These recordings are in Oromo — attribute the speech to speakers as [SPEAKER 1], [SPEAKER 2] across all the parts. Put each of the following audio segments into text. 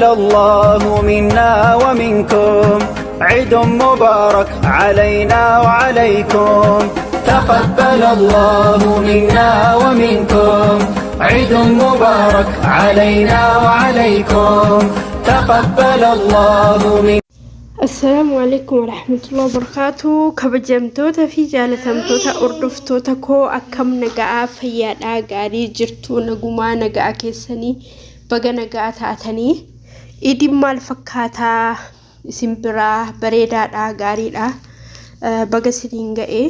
[SPEAKER 1] الله منا ومنكم، عيد مبارك علينا وعليكم. تقبل الله منا ومنكم، عيد مبارك علينا وعليكم. تقبل الله منا.
[SPEAKER 2] Assalaamu alaikum warahmatullahi wabarakatuh. Kabajamtoota fi jaalatamtoota hordoftoota koo, akkam naga'aa, fayyaadhaa, gaarii jirtu? Nagumaa, naga'aa keessanii? Baga naga'aa taatanii. Idiin maal fakkaataa isin biraa? Bareedaadhaa, gaariidha. Baga isiniin ga'ee,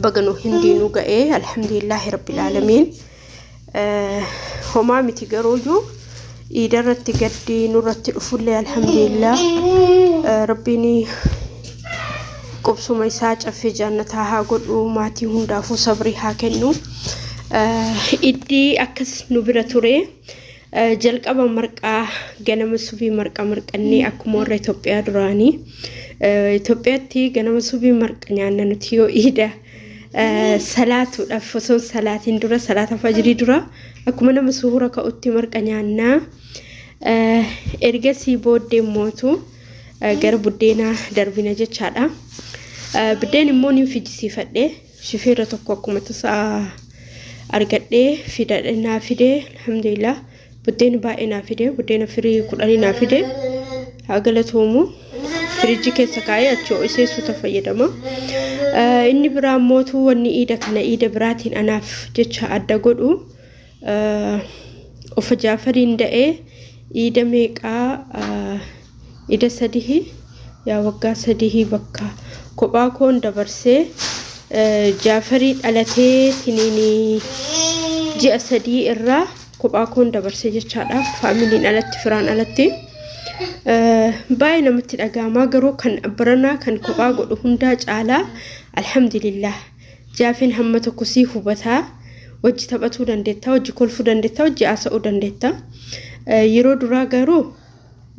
[SPEAKER 2] baga nu hindiinuu ga'ee. Alhamdulillaahi rabbil aalamiin. Homaa miti, garuuyyuu iida irratti gaddi nurratti dhufullee, alhamdulillah, Rabbiin qubsuma isaa caffee jaannataa haa godhu, maatii hundaafuu sabrii haa kennu. Iddii akkas nu bira ture. Jalqaba marqaa, ganama subii marqa marqannee, akkuma warra Itoophiyaa duraanii. Itoophiyaatti ganama subii marqa nyaanna nuti. Yoo iida salaatuudhaaf, osoo salaatiin dura, salaata fajrii dura, akkuma nama suhura ka'utti marqa nyaannaa. Ergasii booddee mootu gara buddeenaa darbina jechaadha. Buddeen immoo nin fijisiifadhe. Shifeera tokko akkuma tasaa argadhee fidadhe, naa fide, alhamdulillah. Buddeen baay'ee naa fide, buddeena firii 10 naa fide. Haa galatoomu. Firiijii keessa kaa'ee achi ho'isee suuta fayyadama. Inni biraa mootu, wanni iida kana iida biraatiin anaaf jecha adda godhu, ofa Jaafariin da'ee iida meeqaa, iida sadihi yaa, waggaa sadihii bakka kophaa koon dabarsee. Jaafarii dhalatee tiniini ji'a 3 irraa kophaa koon dabarsee jechaadha. Faamiliin alatti, firaan alatti. Baay'ee namatti dhaga'amaa, garuu kan baranaa kan kophaa godhu hundaa caalaa, alhamdulillah, Jaafin hamma tokko sii hubataa, wajji taphatuu dandeetta, wajji kolfuu dandeetta, wajji haasa'uu dandeetta. Yeroo duraa garuu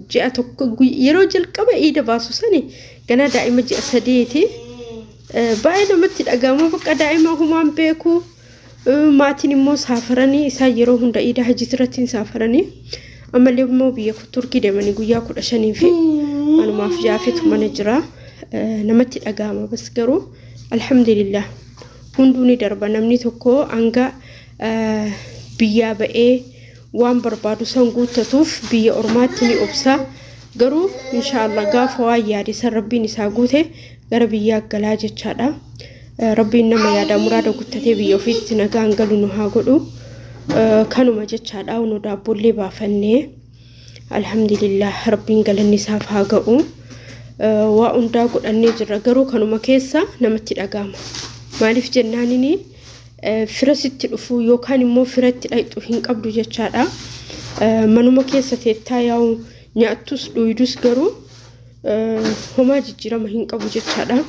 [SPEAKER 2] ji'a 1, yeroo jalqaba iida baasu sani, ganaa daa'ima ji'a 3ti. Baay'ee namatti dhaga'ama, bakka daa'ima humaan beeku. Maatiin immoo saafaranii, isaan yeroo hunda iida hajii irratti hin saafaranii. Ammallee immoo biyya Turkii deemanii guyyaa 15 fi anumaaf Jaafetu mana jira. Namatti dhaga'ama bas, garuu alhamdulillah, hunduu ni darba. Namni tokko hanga biyyaa ba'ee waan barbaadu san guuttatuuf biyya ormaatti ni obsa. Garuu inshaallah gaafa waan yaade san Rabbiin isaa guute gara biyyaa galaa jechaadha. Rabbiin nama yaada muraada guuttatee biyya ofiitti nagaan galu nu haa godhu. Kanuma jechaadha. Nu daabbollee baafannee, alhamdulillah, Rabbiin galanni isaaf haa ga'u. Waa hundaa godhannee jirra, garuu kanuma keessa namatti dhaga'ama. Maaliif jennaanini, fira sitti dhufu yookaan immoo firatti dhaqxu hin qabdu jechaadha. Manuma keessa teettaa, yaa'u nyaattus dhuydus, garuu homaa jijjiirama hin qabu jechaadha.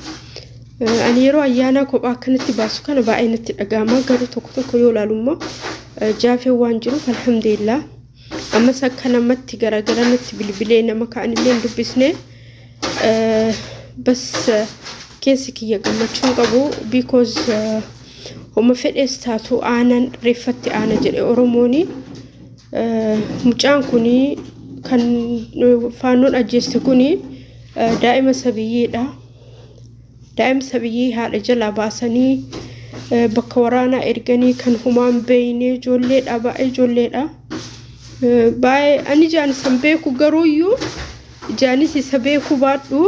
[SPEAKER 2] Ani yeroo ayyaanaa kophaa akkanatti baasu kana baay'ee natti dhaga'ama, garuu tokko tokko yoo ilaalu immoo Jaafeen waan jiruuf, alhamdulillah. Ammas akka namatti garagara natti bilbilee nama kaanillee hin dubbisne. Bas, keessi kiyya gammachuu hin qabu, because homa fedhees taatu aanan reeffatti aana jedhe Oromooni. Mucaan kuni kan faannoon ajjeeste kuni daa'ima sabiyyiidha. Daa'ima sabiyyii haadha jalaa baasanii bakka waraanaa erganii, kan humaan beeyne, ijoolleedha, baay'ee ijoolleedha. Baay'ee ani ijaan isan beeku, garuuyyuu ijaanis isa beekuu baadhu,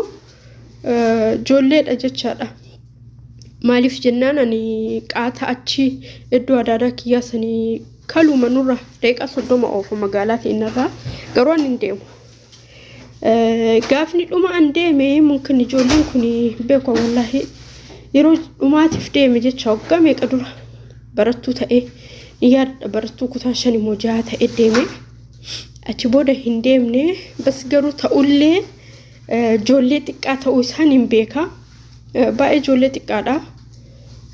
[SPEAKER 2] ijoolleedha jechaadha. Maaliif jennaan, ani qaata achi iddoo adaadaa kiyyaa sanii kaluma nurra daqiiqaa 30 oofu magaalaa teenyarraa, garuu ani hin deemu. Gaafni dhuma an deeme mumkin ijoolleen kun beeku, wallaahi, yeroo dhumaatiif deeme jecha, waggaa meeqa dura barattuu ta'ee ni yaadadha, barattuu kutaa 5 immoo 6 ta'e deeme. Achi booda hin deemne. Bas, garuu ta'ullee ijoollee xiqqaa ta'uu isaan hin beeka, baay'ee ijoollee xiqqaadha.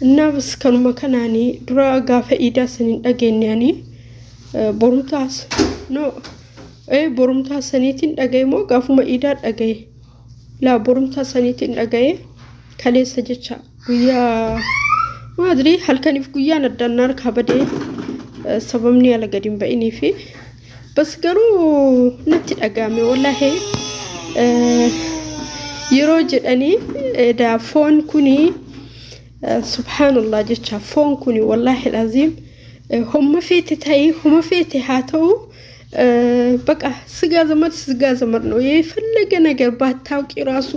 [SPEAKER 2] Innaa bas, kanuma kanaanii dura gaafa iidaa san hin dhageenye. Ani borumtaas, no, borumtaa saniitiin dhagaye moo gaafuma iidaa dhagaye? Laa, borumtaa saniitiin dhagaye, kaleessa jecha. Guyyaa maadrii halkaniif guyyaan addaan harkaa badee, sababni ala gadi hin ba'inii fi bas, garuu natti dhaga'ame wallaahi. Yeroo jedhanii edaa foon kuni, subhaanallah jecha, foon kuni wallaahi laziim homma feete ta'ii, homma feete haa ta'u፣ በቃ ስጋ ዘመድ ስጋ ዘመድ ነው። የፈለገ ነገር ባታውቂ ራሱ፣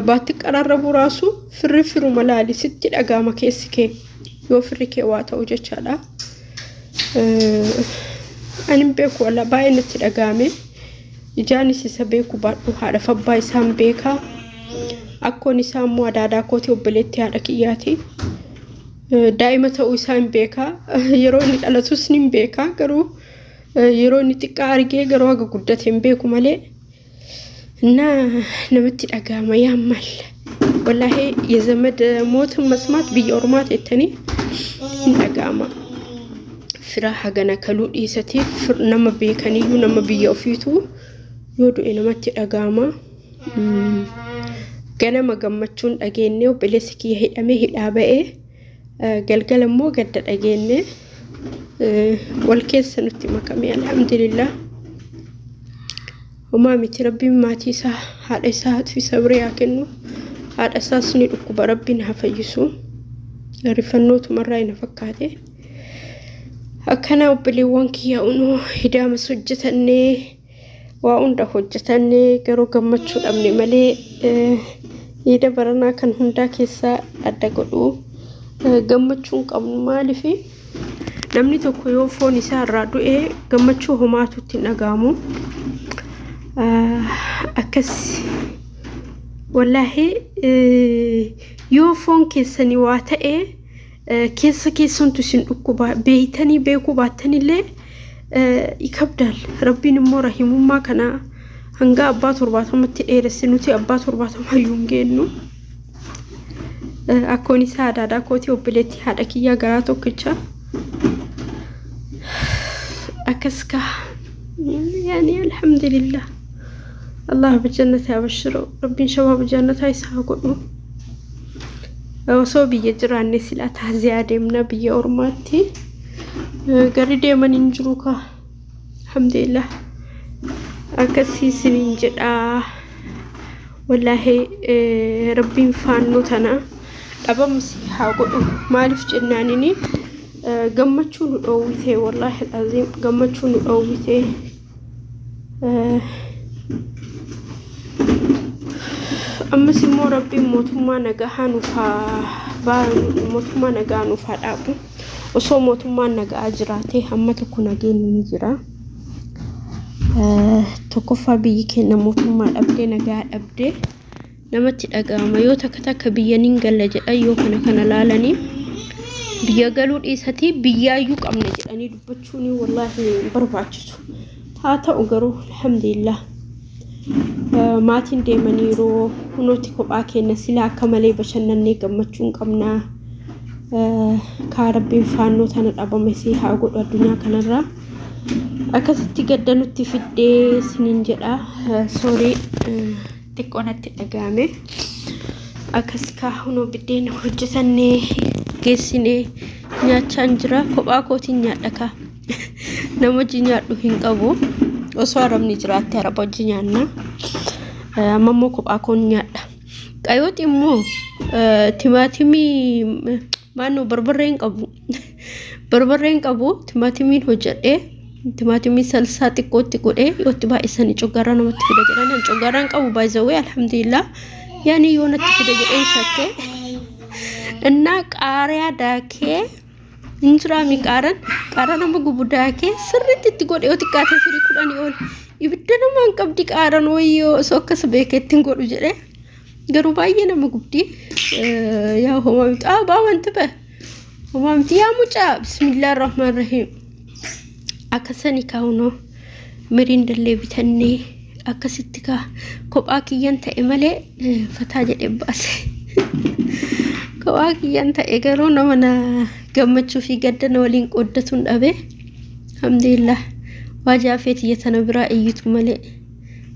[SPEAKER 2] ባትቀራረቡ ራሱ firri firuma laali sitti dhaga'ama keessi kee yoo firri kee waa ta'u jechaadha. Ani hin beeku, walla baay'ee natti dhaga'ame. Ijaanis isa beeku baadhu, haadha abbaa isaan beekaa. Akkoon isaa immoo adaadaa kooti, obboleettii haadha kiyyaati. Daa'ima ta'uu isaa hin beekaa. Yeroo inni dhalatus ni beekaa, garuu yeroo inni xiqqaa argee, garuu haga guddate hin beeku malee. እና namatti dhaga'ama, ያማል ወላሂ። የዘመድ ሞትን መስማት biyya ormaa teettanii hin dhaga'ama. Fira hagana kaluu dhiisatiif nama beekaniyyuu, nama biyya ofiitu yoo du'e namatti dhaga'ama. Ganama gammachuun dhageenye, obboleessi kiyya hidhamee hidhaa ba'ee, galgala immoo gadda dhageenye, wal keessa nutti makame. Alhamdulillah. Homaa miti, Rabbiin maatii isaa, haadha isaa fi sabrii haa kennu. Haadha isaas ni dhukkuba, Rabbiin haa fayyisu. Rifannootumarraa ina fakkaate. Akkana obboleewwan kiyya, unoo hidaamas hojjetannee, waa hunda hojjetannee, garuu gammachuu dhabne malee iida baranaa kan hundaa keessaa adda godhu gammachuu hin qabnu. Maaliif namni tokko yoo foon isaa irraa du'e gammachuu homaatu itti hin dhaga'amu. Akkas wallaahi, yoo foon keessanii waa ta'e keessa keessantu isin dhukkuba, beeytanii beekuu baattanillee ይከብዳል። Rabbiin immoo rahimummaa kana hanga abbaa 70tti dheeresse, nuti abbaa 70 iyyuu hin geennu. Akkoon isaa adaadaa kootii, obboleettii haadha kiyyaa garaa tokkicha. Akkas kaa yaani, alhamdulillah. Allah bijannata abashiroo, Rabbiin shabaaba jannataa isaa godhu. Osoo biyya jiraanne silaa taaziyaa deemna biyya ormaatti. Garri deeman hin jiru kaa. Alhamdulillah. Akkasii isiniin jedhaa. Wallaahi Rabbiin faannoo tana dhabamsi haa godhu. Maaliif jennaanini gammachuu nu dhoowwite, wallaahi aziim, gammachuu nu dhoowwite. Ammas immoo Rabbiin mootummaa nagahaa nuuf haa, mootummaa nagaa nuuf haa dhaabu. Osoo mootummaan nagaa jiraate hamma tokko nageenyi ni jira. Tokkoffaa biyyi keenya mootummaa dhabdee, nagaa dhabdee namatti dhaga'ama. Yoo takka takka biyya nin galla jedhan, yoo kana kana laalanii biyya galuu dhiisatii biyyaayyuu qabna jedhanii dubbachuun wallaahi hin barbaachisu. Haa ta'u garuu alhamdulillah. Maatiin deemaniiru, kunooti kophaa keenya sila akka malee bashannannee gammachuu hin qabna. Kaa Rabbiin faannoo tana dhabame si haa godhu addunyaa kanarraa. Akkasitti gadda nutti fiddee isiniin jedha. Sorry, xiqqoo natti dhaga'ame. Akkas kaa, hunoo biddeen hojjetannee geessinee nyaachaan jira. Kophaa kootiin nyaadha kaa. Nama hojii nyaadhu hin qabu. Osoo arabni jiraatte araba hojii nyaanna. Amma immoo kophaa koon nyaadha. Qayooti immoo timaatimii maannoo barbarree hin qabu. Barbarree hin qabu, timaatimiin hojjedhee, timaatimii salsaa xiqqootti godhee, yoo itti baay'isanii coggaarraa namatti fida jedhan. Coggaarraa hin qabu baay'isawee, alhamdulillah. Yaani yoo natti fida jedheen shakkee. እና ቃሪያ daakee hin jiraami, qaaran qaaraa nama gubu daakee sirriitti itti godhe, yoo xiqqaate firii 10 ol ibidda namaan qabdi qaaran. Wayyoo, osoo akkas beekee ittiin godhu jedhee, garuu baay'ee nama gubdi. Yaa homaa miti, baa wanti ba'e homaa miti. Yaa mucaa, bismillah rahmaan rahiim. Akkasani kaa'unoo miriindallee bitannee akkasitti kaa, kophaa kiyyan ta'e malee fataa jedhee baase. Kophaa kiyyan ta'e garuu nama na gammachuu fi gadda na waliin qooddatuun dhabe. Alhamdulillah, waa jaafee tiyya tana biraa iyyitu malee.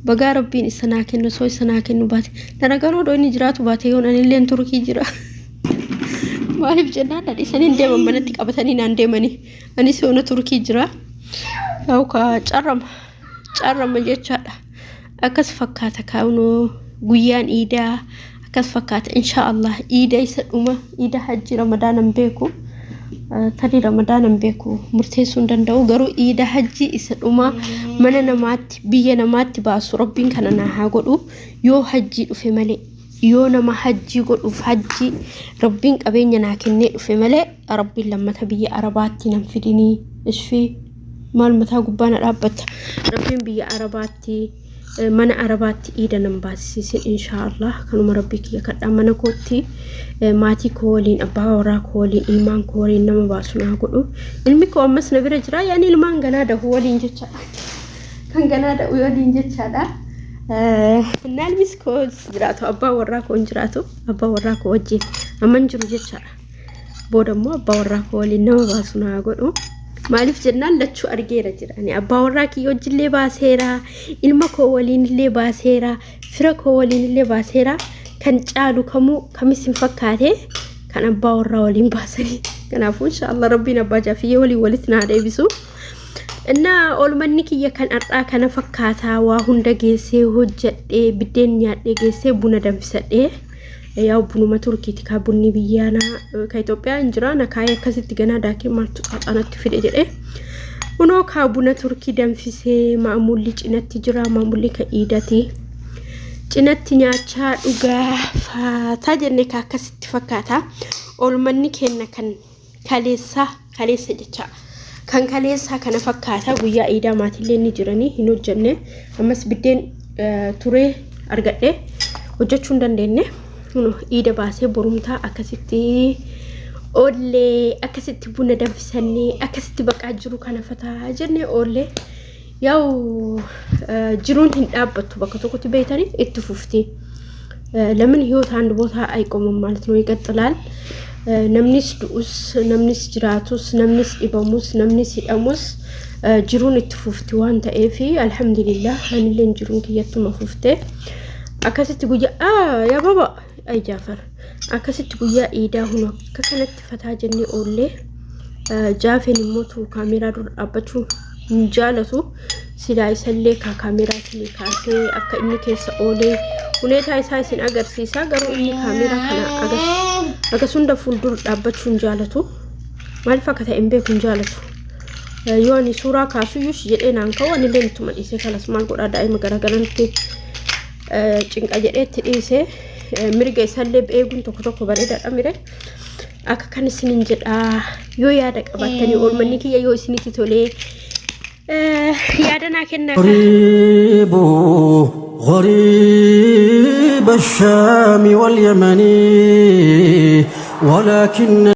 [SPEAKER 2] Bagaa Rabbiin isa naa kennu, osoo isa naa kennu baate. Nana garuu odoo inni jiraatu baate yoon anilleen Turkii jira. Maaliif jennaan na dhiisanii hin deeman, manatti qabatanii naan deemanii. Anis yoona Turkii jira. Yookaan carrama. Carrama jechaadha. Akkas fakkaata kaa'unoo guyyaan iidaa akkas fakkaata insha Allah iida isa dhuma iida hajji ramadaana hin beeku. Tarii ramadaana hin beeku murteessuu hin danda'u garuu iida hajji isa dhuma mana namaatti biyya namaatti baasu rabbiin kana naa haa godhu yoo hajjii dhufe malee yoo nama hajjii godhuuf hajjii rabbiin qabeenya naa kennee dhufe malee rabbiin lammata biyya arabaatti nan fidinii ishfii maal mataa gubbaa na dhaabbatta rabbiin biyya arabaatti mana arabaatti iida nan baasisiisin inshaallah kanuma rabbii kiyya kadhaa mana kootti maatii koo waliin abbaa warraa koo waliin ilmaan koo waliin nama baasu naa godhu ilmi koo ammas na bira jira yaani ilmaan ganaa dahu waliin jechaadha kan ganaa dahu waliin jechaadha. Naalmis koo jiraatu abbaa warraa koo hin jiraatu abbaa warraa koo wajjin amma hin jiru jechaadha. Booda immoo abbaa warraa koo waliin nama baasu naa godhu. Maaliif jennaan lachuu argeera jira. Ani abbaa warraa kiyya wajjillee baaseera, ilma koo waliinillee baaseera, fira koo waliinillee baaseera. Kan caalu kamuu kamis hin fakkaate kan abbaa warraa waliin baasanii. Kanaafuu inshaallah rabbiin abbaa jaafiyyee waliin walitti naa deebisu. Innaa oolmanni kiyya kan har'aa kana fakkaataa waa hunda geessee hojjedhee biddeen nyaadhee geessee buna danfisadhee. Yaa bunuma Turkiiti kaa bunni biyyaanaa ka Itoophiyaa hin jira na kaayee akkasitti ganaa daakee maaltu xaaxaanatti fide jedhee. Kunoo kaa buna Turkii danfisee maamulli cinatti jira maamulli ka iidati. Cinatti nyaachaa dhugaa faataa jenne kaa akkasitti fakkaata. Oolmanni kenna kan kaleessaa kaleessa jecha kan kaleessaa kana fakkaata guyyaa iidaa maatillee ni jiranii hin hojjenne ammas biddeen turee argadhe hojjechuu hin dandeenye iida baasee borumtaa akkasitti oollee akkasitti buna danfisannee akkasitti baqaa jiru kana fataa jennee oollee yaa'u jiruun hin dhaabbattu bakka tokkotti beeytanii itti fufti. ለምን ህይወት አንድ ቦታ አይቆምም ማለት ነው፣ ይቀጥላል። Namnis du'us, namnis jiraatus, namnis dhibamus, namnis hidhamus jiruun itti fufti waan ta'eef alhamdulillah anilleen jiruun kiyyatuma fufte. Akkasitti guyyaa yaa baba ay Jaafar akkasitti guyyaa iidaa hunu akka kanatti fataa jennee oollee jaafeen immoo kaameeraa dura dhaabbachuu hin jaalatu silaa isallee ka kaameeraa isinii kaasee akka inni keessa oolee huneetaa isaa isin agarsiisa garuu inni kaameeraa kana agas hunda fuuldura dhaabbachuu hin jaalatu maaliif akka ta'e hin beeku hin jaalatu yoo ani suuraa kaasuyyuu jedhee naan ka'u anillee ittuma dhiisee kalas maal godhaa daa'ima garagalanitti cinqa jedhee itti dhiisee mirga isallee eeguun tokko tokko bareedaadha mire akka kan isinin jedhaa yoo yaada qabattanii oolmanni kiyya yoo isinitti tolee yaada naa kennaa.
[SPEAKER 3] غريب غريب الشام واليمن ولكن